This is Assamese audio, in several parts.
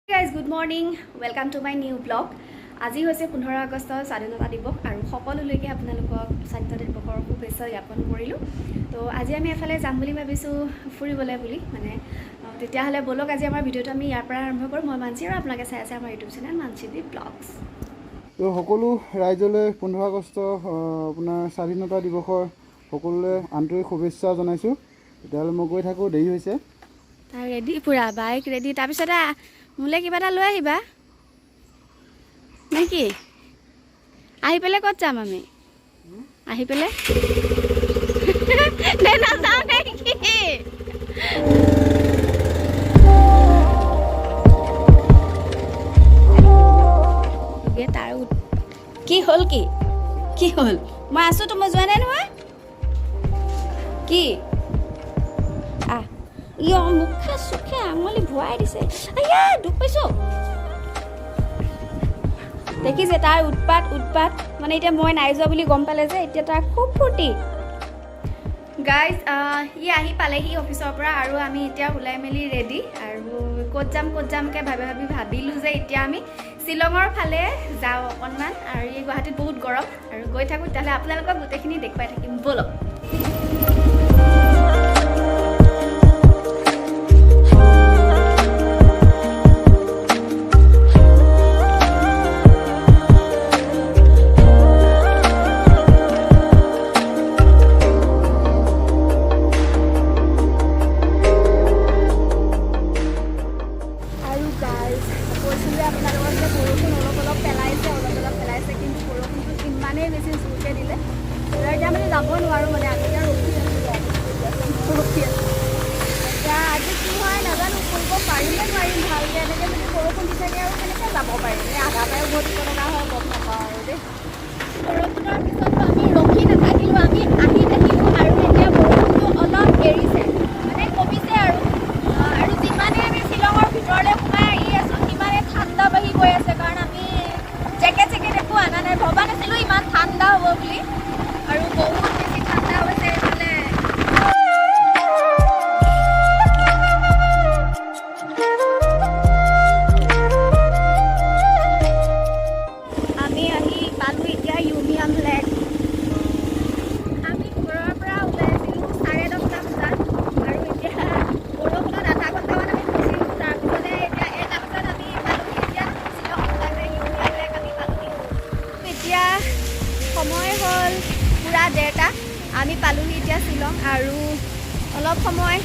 Guys, good morning, welcome to my new vlog. আজি হৈছে 15 আগষ্ট, স্বাধীনতা দিৱস আৰু সকলোলৈকে আপোনালোকক স্বাধীনতা দিৱসৰ শুভেচ্ছা জ্ঞাপন কৰিলোঁ। তো আজি আমি এফালে যাম বুলি ভাবিছোঁ ফুৰিবলৈ বুলি মানে। তেতিয়াহ'লে ব'লক, আজি আমাৰ ভিডিঅ'টো আমি ইয়াৰ পৰা আৰম্ভ কৰোঁ। মই মানসী আৰু আপোনালোকে চাই আছে আমাৰ ইউটিউব চেনেল মানসী দি ব্লগছ। তো সকলো ৰাইজলৈ 15 আগষ্ট আপোনাৰ স্বাধীনতা দিৱসৰ সকলোলৈ আন্তৰিক শুভেচ্ছা জনাইছোঁ। তেতিয়াহ'লে মই গৈ থাকোঁ, দেৰি হৈছে। তাৰ ৰেডি, পূৰা বাইক ৰেডি। তাৰপিছতে মোলৈ কিবা এটা লৈ আহিবা নে কি? আহি পেলাই ক'ত যাম আমি? আহি পেলাই নে নাযাওঁ নে কি? তাৰ কি হ'ল? কি কি হ'ল? মই আছোঁতো, মই যোৱা নাই নহয়। কি আহ ইয়, মুখে চুখে আঙুলি ভুৱাই দিছে। আইয়া, দুখ পাইছোঁ। দেখিছে তাৰ উৎপাত উৎপাত। মানে এতিয়া মই নাই যোৱা বুলি গম পালে যে এতিয়া তাৰ খুব ফূৰ্তি। গাইজ, সি আহি পালেহি অফিচৰ পৰা আৰু আমি এতিয়া ওলাই মেলি ৰেডি আৰু ক'ত যাম ক'ত যামকৈ ভাবি ভাবি ভাবিলোঁ যে এতিয়া আমি শ্বিলঙৰ ফালে যাওঁ অকণমান আৰু এই গুৱাহাটীত বহুত গৰম আৰু গৈ থাকোঁ। তেতিয়াহ'লে আপোনালোকক গোটেইখিনি দেখুৱাই থাকিম, ব'লক। আৰু গাইজ, কৈছিলোঁ আপোনালোকক যে বৰষুণ অলপ অলপ পেলাইছে, অলপ অলপ পেলাইছে, কিন্তু বৰষুণটো ইমানেই বেছি জোৰকৈ দিলে, এতিয়া মানে যাব নোৱাৰোঁ। মানে আমি এতিয়া ৰখি আছোঁ, ৰখি আছোঁ। এতিয়া আজি কি হয় নাজানো, কৰিব পাৰিম নে নোৱাৰিম ভালকৈ। এনেকৈ যদি বৰষুণ দি থাকে আৰু কেনেকৈ যাব পাৰিম? এই আধা পাই উভতিব লগা হয়, গম নাপাওঁ আৰু দেই। বৰষুণৰ পিছতো আমি ৰখি নাথাকিলোঁ, আমি আহি থাকিলোঁ আৰু এতিয়া বৰষুণটো অলপ এৰিছে, মানে কমিছে আৰু। আৰু যিমানে আমি শ্বিলঙৰ ভিতৰলৈ সোমাই আহি আছোঁ, সিমানে ঠাণ্ডা বাঢ়ি গৈ আছে, কাৰণ আমি জেকেট চেকেট একো অনা নাই। ভবা নাছিলোঁ ইমান ঠাণ্ডা হ'ব বুলি আৰু বহুত বেছি ঠাণ্ডা হৈছে এইফালে। আমি আহি পালোঁ এতিয়া ইউমিয়াম লেক। আমি ঘৰৰ পৰা ওলাইছিলোঁ 10:30 বজাত আৰু এতিয়া বৰষুণত আধা ঘণ্টামান আমি ফচিলোঁ। তাৰপিছতে এতিয়া 1 বজাত আমি পালোহি। এতিয়া শ্বিলং ইউমিয়াম লেক আমি পালোহি। এতিয়া সময় হ'ল পূৰা 1:30। আমি পালোহি এতিয়া শ্বিলং আৰু অলপ সময়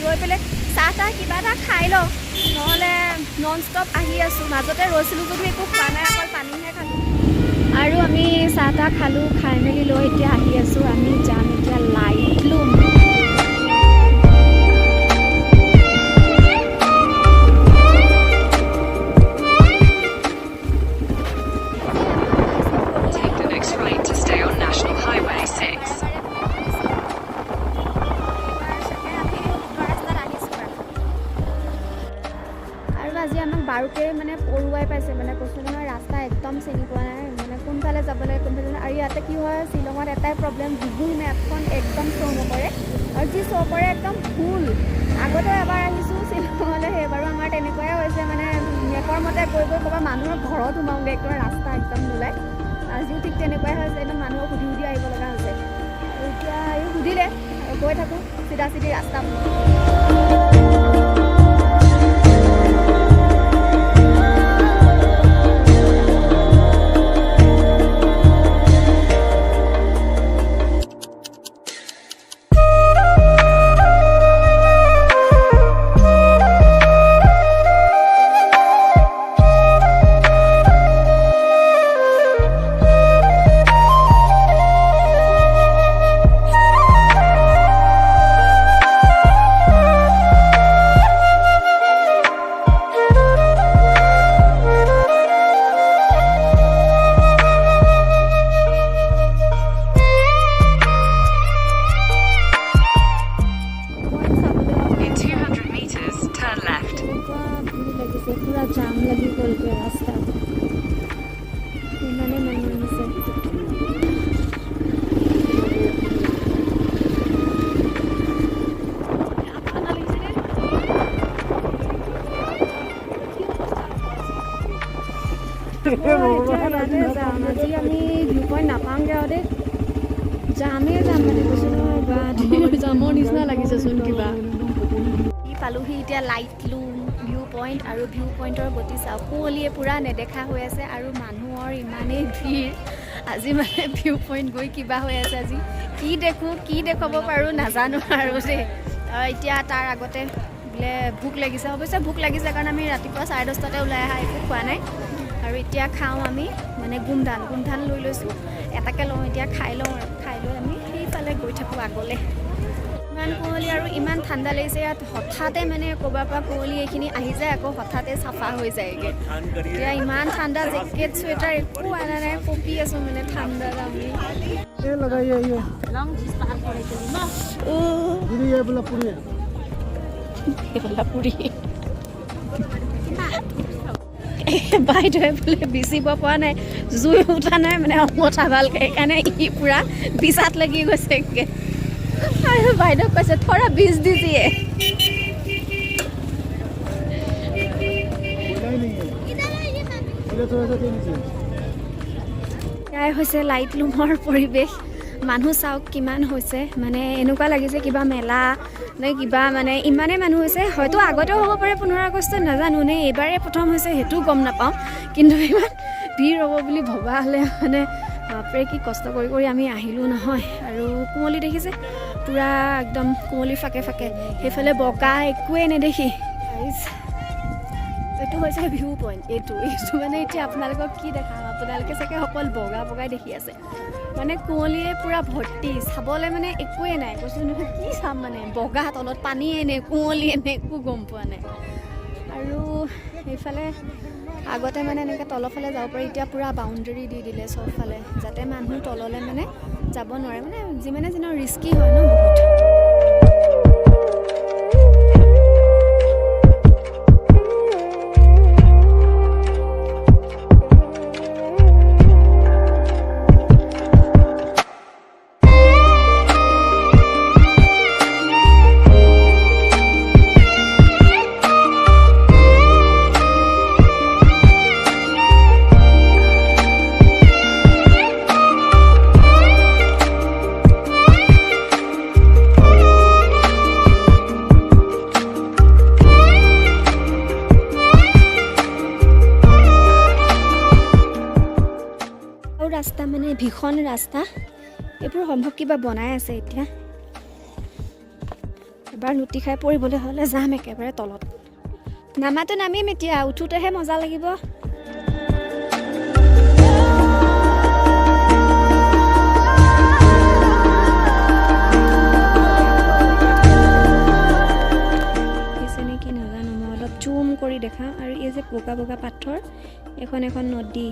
ৰৈ পেলাই চাহ তাহ কিবা এটা খাই লওঁ, নহ'লে নন ষ্টপ আহি আছোঁ। মাজতে ৰৈছিলোঁ যদিও একো খোৱা নাই, অকল পানীহে খালোঁ। আৰু আমি চাহ তাহ খালোঁ, খাই মেলি লৈ এতিয়া আহি আছোঁ। আমি যাম এতিয়া লাইটলুম। Take the next right to stay on National Highway 6. আৰু আজি আমাক বাৰুকে মানে পৰুৱাই পাইছে। মানে কৈছোঁ নহয়, ৰাস্তা একদম চিনি পোৱা নাই, মানে কোনফালে যাব লাগে, কোনফালে। আৰু ইয়াতে কি হয়, শ্বিলঙত এটাই প্ৰব্লেম, গুগল মেপখন একদম শ্ব' নকৰে আৰু যি শ্ব' কৰে একদম ভুল। আগতে এবাৰ আহিছোঁ শ্বিলঙলৈ, সেইবাৰো আমাৰ তেনেকুৱাই হৈছে। মানে মেপৰ মতে গৈ গৈ ক'ৰবাত মানুহৰ ঘৰত সোমাওঁগৈ, একদম ৰাস্তা একদম নোলায়। আজিও ঠিক তেনেকুৱাই হৈছে, একদম মানুহক সুধি সুধি আহিব লগা হৈছে। আৰু এতিয়া এই সুধিলে আৰু গৈ থাকোঁ চিধা চিধি ৰাস্তা। In 200 meters, turn left. এনেকুৱা ভিৰ লাগিছে, পূৰা জাম লাগি গ'লগৈ ৰাস্তাত, ইমানেই মানুহ আহিছে। ঠাণ্ডা লাগিছে দেই। কি অৱস্থা? এতিয়া ইয়াতে যাম। আজি আমি ভিউ পইণ্ট নাপাওঁগৈ আৰু দেই, যামেই যাম মানে কৈছোঁ নহয়, গুৱাহাটীৰ জামৰ নিচিনা লাগিছেচোন কিবা। পালোহি এতিয়া লাইটলুম ভিউ পইণ্ট আৰু ভিউ পইণ্টৰ গতি চাওক, কুঁৱলীয়ে পূৰা নেদেখা হৈ আছে আৰু মানুহৰ ইমানেই ভিৰ আজি, মানে ভিউ পইণ্ট গৈ কিবা হৈ আছে আজি। কি দেখোঁ, কি দেখুৱাব পাৰোঁ নাজানো আৰু দেই। এতিয়া তাৰ আগতে বোলে ভোক লাগিছে। অৱশ্যে ভোক লাগিছে, কাৰণ আমি ৰাতিপুৱা 10:30তে ওলাই অহা, একো খোৱা নাই। আৰু এতিয়া খাওঁ আমি মানে গোমধান, গোমধান লৈ লৈছোঁ, এটাকে লওঁ এতিয়া, খাই লওঁ আৰু খাই লৈ আমি সেইফালে গৈ থাকোঁ আগলৈ। ইমান কুঁৱলী আৰু ইমান ঠাণ্ডা লাগিছে ইয়াত, হঠাতে মানে ক'ৰবাৰ পৰা কুঁৱলী এইখিনি আহি যায়, আকৌ হঠাতে চাফা হৈ যায়গৈ। এতিয়া ইমান ঠাণ্ডা, জেকেট চুৱেটাৰ একো অনা নাই, কঁপি আছোঁ মানে ঠাণ্ডাত আমি। ये लगाइए ये। पूरी है बोला, पूरी है। পুৰি বাইদেৱে বোলে বিচিব পৰা নাই, জুই উঠা নাই, মানে অঙঠা ভালকৈ, সেইকাৰণে ই পূৰা বিচাত লাগি গৈছেগৈ। আৰু বাইদেউক কৈছে थोड़ा बीज दीजिए। कोयला ही नहीं है, कोयला थोड़ा सा दे दीजिए। এয়াই হৈছে লাইটলুমৰ পৰিৱেশ। মানুহ চাওক কিমান হৈছে, মানে এনেকুৱা লাগিছে কিবা মেলা নে কিবা, মানে ইমানেই মানুহ হৈছে। হয়তো আগতেও হ'ব পাৰে 15 আগষ্টত, নাজানো, নে এইবাৰেই প্ৰথম হৈছে সেইটোও গম নাপাওঁ। কিন্তু ইমান ভিৰ হ'ব বুলি ভবা হ'লে মানে বাপৰে, কি কষ্ট কৰি কৰি আমি আহিলোঁ নহয়। আৰু কুঁৱলী দেখিছে, পূৰা একদম কুঁৱলী ফাকে ফাকে, সেইফালে বগা একোৱেই নেদেখি। এইটো হৈছে ভিউ পইণ্ট। এইটো মানে এতিয়া আপোনালোকক কি দেখাম, আপোনালোকে চাগে অকল বগা বগাই দেখি আছে, মানে কুঁৱলীয়ে পূৰা ভৰ্তি, চাবলৈ মানে একোৱেই নাই। কৈছোঁ নহয় কি চাম, মানে বগা তলত পানীয়ে নে কুঁৱলীয়ে নে একো গম পোৱা নাই। আৰু সেইফালে আগতে মানে এনেকৈ তলৰফালে যাব পাৰি, এতিয়া পূৰা বাউণ্ডেৰী দি দিলে চবফালে, যাতে মানুহ তললৈ মানে যাব নোৱাৰে, মানে যিমানে যি নহওক ৰিস্কি হয় ন বহুত। আৰু ৰাস্তা মানে ভীষণ ৰাস্তা এইবোৰ, সম্ভৱ কিবা বনাই আছে এতিয়া। এবাৰ লুটি খাই পৰিবলৈ হ'লে যাম একেবাৰে তলত। নামাটো নামিম এতিয়া, উঠোঁতেহে মজা লাগিব। দেখিছে নে কি নাজানো, মই অলপ জুম কৰি দেখাওঁ। আৰু এই যে বগা বগা পাথৰ, এখন এখন নদী।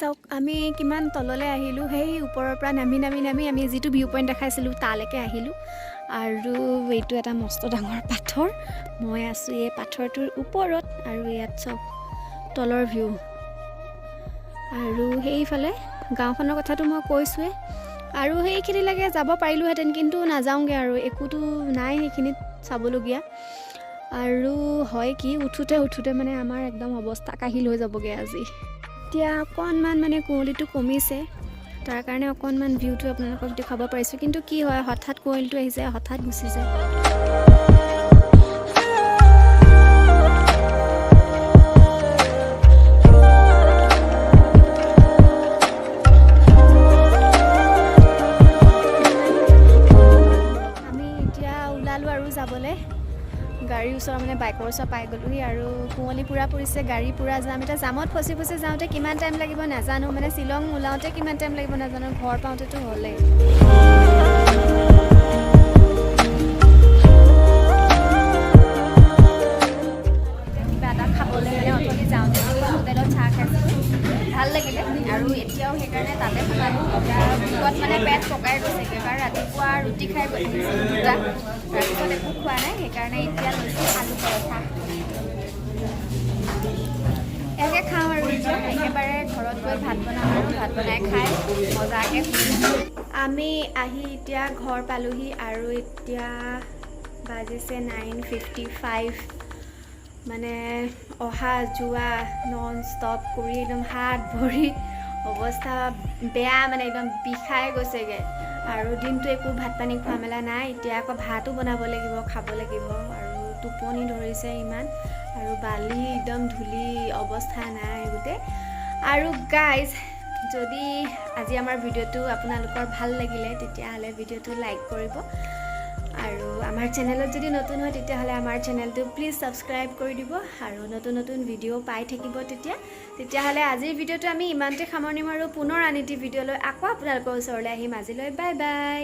চাওক আমি কিমান তললৈ আহিলোঁ, সেই ওপৰৰ পৰা নামি নামি নামি আমি যিটো ভিউ পইণ্ট দেখাইছিলোঁ তালৈকে আহিলোঁ। আৰু এইটো এটা মস্ত ডাঙৰ পাথৰ, মই আছোঁ এই পাথৰটোৰ ওপৰত। আৰু ইয়াত চাওক তলৰ ভিউ। আৰু সেইফালে গাঁওখনৰ কথাটো মই কৈছোঁৱেই। আৰু সেইখিনিলৈকে যাব পাৰিলোঁহেঁতেন, কিন্তু নাযাওঁগৈ আৰু, একোতো নাই সেইখিনিত চাবলগীয়া। আৰু হয় কি, উঠোঁতে উঠোঁতে মানে আমাৰ একদম অৱস্থা কাহিল হৈ যাবগৈ আজি। এতিয়া অকণমান মানে কুঁৱলীটো কমিছে, তাৰ কাৰণে অকণমান ভিউটো আপোনালোকক দেখুৱাব পাৰিছোঁ। কিন্তু কি হয়, হঠাৎ কুঁৱলীটো আহি যায়, হঠাৎ গুচি যায়। আমি এতিয়া ওলালোঁ আৰু যাবলৈ, গাড়ীৰ ওচৰ মানে বাইকৰ ওচৰ পাই গ'লোহি। আৰু কুঁৱলী পূৰা পৰিছে, গাড়ী পূৰা জাম। এতিয়া জামত ফচি ফচি যাওঁতে কিমান টাইম লাগিব নাজানো, মানে শ্বিলং ওলাওঁতে কিমান টাইম লাগিব নাজানো, ঘৰ পাওঁতেতো হ'লেই। কিবা এটা খাবলৈ মানে অথনি যাওঁতে যিখন হোটেলত চাহ খাইছিলোঁ ভাল লাগিলে, আৰু এতিয়াও সেইকাৰণে তাতে সোমালোঁ। এতিয়া ভোকত মানে পেট পকাই গৈছেগৈ, কাৰণ ৰাতিপুৱা ৰুটি খাই আহিছিলোঁ দুটা, তাৰপিছত একো খোৱা নাই, সেইকাৰণে এতিয়া লৈছোঁ আলু পৰঠা। ইয়াকে খাওঁ আৰু এতিয়া একেবাৰে ঘৰত গৈ ভাত বনাম আৰু ভাত বনাই খাই মজাকৈ শুম। আমি আহি এতিয়া ঘৰ পালোহি আৰু এতিয়া বাজিছে 9:55। মানে অহা যোৱা নন ষ্টপ কৰি একদম হাত ভৰি অৱস্থা বেয়া, মানে একদম বিষাই গৈছেগৈ। আৰু দিনটো একো ভাত পানী খোৱা মেলা নাই। এতিয়া আকৌ ভাতো বনাব লাগিব, খাব লাগিব আৰু টোপনি ধৰিছে ইমান আৰু বালি একদম ধূলি, অৱস্থা নাই গোটেই। আৰু গাইজ, যদি আজি আমাৰ ভিডিঅ'টো আপোনালোকৰ ভাল লাগিলে, তেতিয়াহ'লে ভিডিঅ'টো লাইক কৰিব আৰু আমাৰ চেনেলত যদি নতুন হয়, তেতিয়াহ'লে আমাৰ চেনেলটো প্লিজ ছাবস্ক্ৰাইব কৰি দিব আৰু নতুন নতুন ভিডিঅ' পাই থাকিব তেতিয়া। তেতিয়াহ'লে আজিৰ ভিডিঅ'টো আমি ইমানতে সামৰণি মাৰোঁ। পুনৰ আন এটি ভিডিঅ'লৈ আকৌ আপোনালোকৰ ওচৰলৈ আহিম। আজিলৈ বাই বাই।